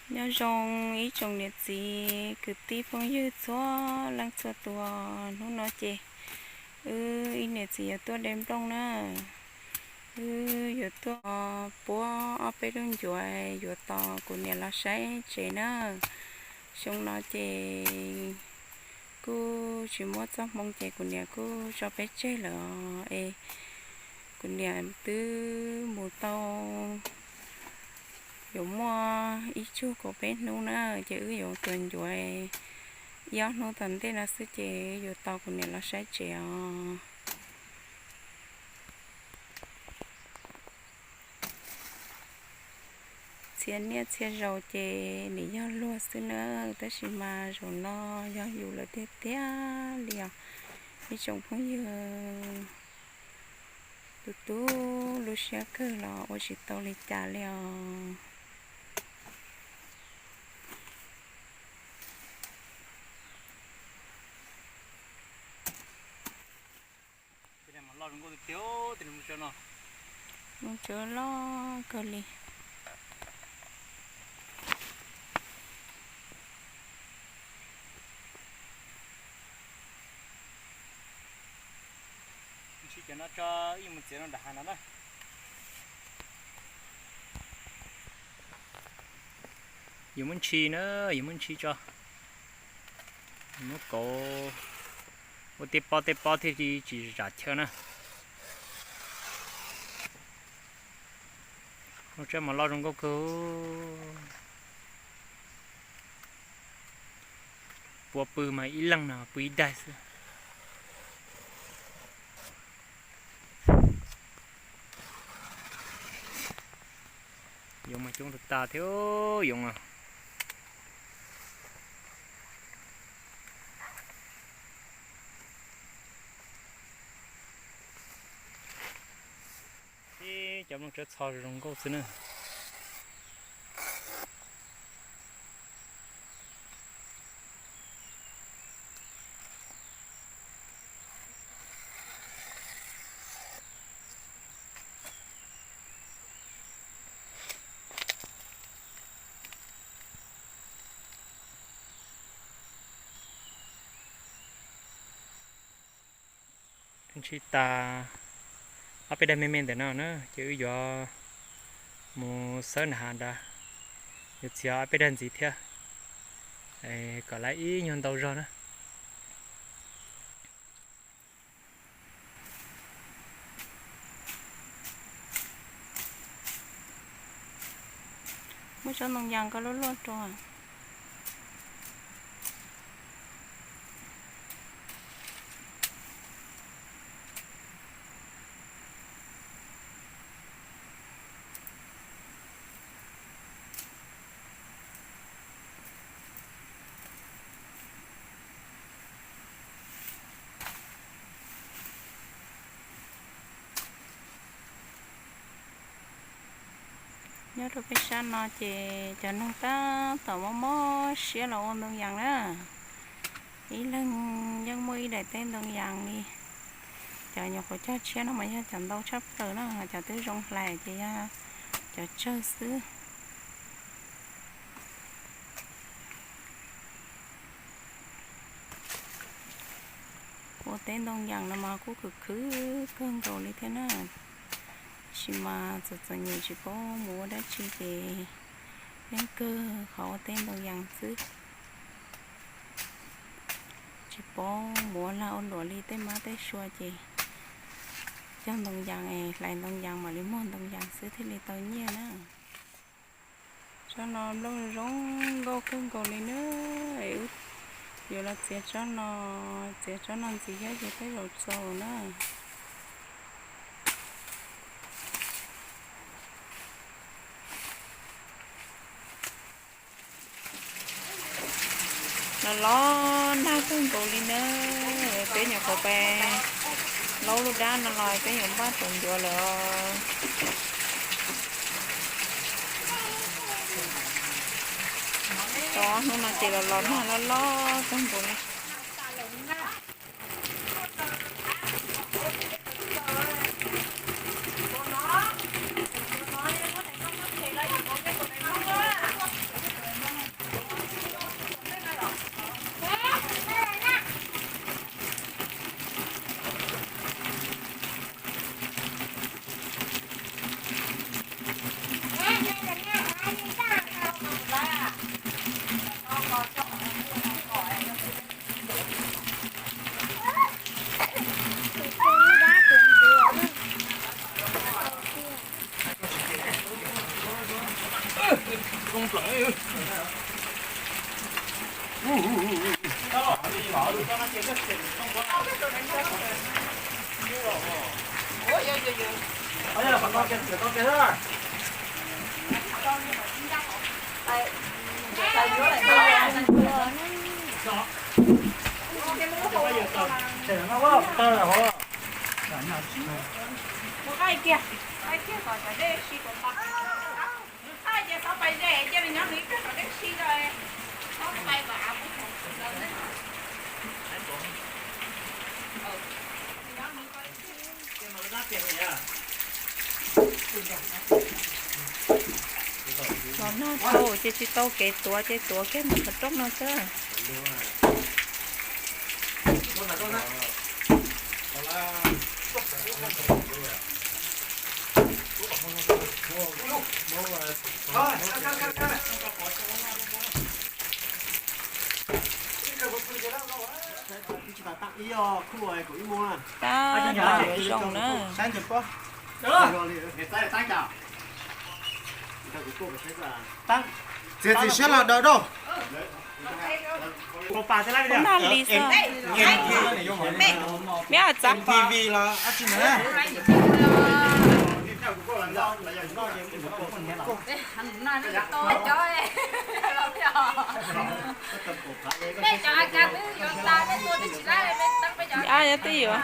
Nyob zoo ib tsoom niam txiv kwv tij phooj ywg txhua leej txhua tus, hnub no ces wb ib niam txiv yuav tuaj de nplooj na. Wb yuav tuaj puab ob peb lub ncuav yuav tos kuv niam los saib tsev na. Xyoo no ces kuj tsis muaj txoj hmoo ces kuv niam kuj tso peb tseg lawm os. Es kuv niam twb mus tau yuav muaj ib tsug kaum peb hnub na, ces wb yuav tuav ncuav ib ob hnub tom ntej no xwb ces yuav tos kuv niam los saib tsev os. Txhia niaj txhia zaus ces nim yog luag xwb na, tab sis mas zaum no yog yus lawm tiag tiag li os. Ib tsoom phooj ywg, tu tu lub siab kawg los ua tsis tau li cas li os. Mus tsuav loj kawg li. Ntshis cov no tso, ib yam mus txiav no nram hav no na. Yuav muab ntshis na, yuav muab ntshis tso. Muab kauv ua tej pob tej pob thiaj li tsis zam chaw na. Lub tsheb mas loj zoo nkauj kawg. Puav pw mas ib leeg no pw ib daig xwb. Yoov mas coob tag tag thiab yoov a. Ib cov nplooj tsawb txho zoo nkauj xwb na. Ntshis tas ob peb daim me me ntawm no na ces wb yuav mus xawb nram hav nrad, yuav txiav ob peb daim ntxiv thiab, kom lawv ib nyuag ntau zog na. Muab tsob ntoo yas ko luaj luaj rau. Nyob rau peb sab no ces cov neeg tab tom mob mob siab los ua ntoo yas na. Ib leeg yeej muaj ib daim teb ntoo yas li. Cov nyuam qhuav cog tshiab no mas yog cov ntau tshaj plaws na, cov twb zoo hlais ces yog cov tsawg xwb. Ua teb ntoo yas no mas kuj khwv khwv kawg nkaus li thiab na. Tab sis mas txom txom nyem tsis paub mus ua dab tsi ces yeej kawg qhov ua teb ntoo yas xwb. Tsis paub mus ua lag ua luam li tej mab tej sua ces cog ntoo yas, hlais ntoo yas mam li muag ntoo yas xwb thiaj li tau nyiaj na. Tsob no nplooj zoo nkauj kawg nkaus li na. Yuav los txiav tsob no, txiav tsob no ntxiv thiab ces tej zaum txaus na. Los los nag kawg nkaus li na. Peb nyuam qhuav pais laub lub dab no los peb yuav npaj tsaus ncuav lawm. Tau ob hnub no ces los los nag loj loj kawg nkaus li. Los nag tau ces tsis tau kev tuav ces tuav kiag ntawm qhov rooj no xwb. Tab tom zoo na. Txiav txim siab los daws rau. Nag li xwb. Meb txav T V los dab tsi na. Twb yuav.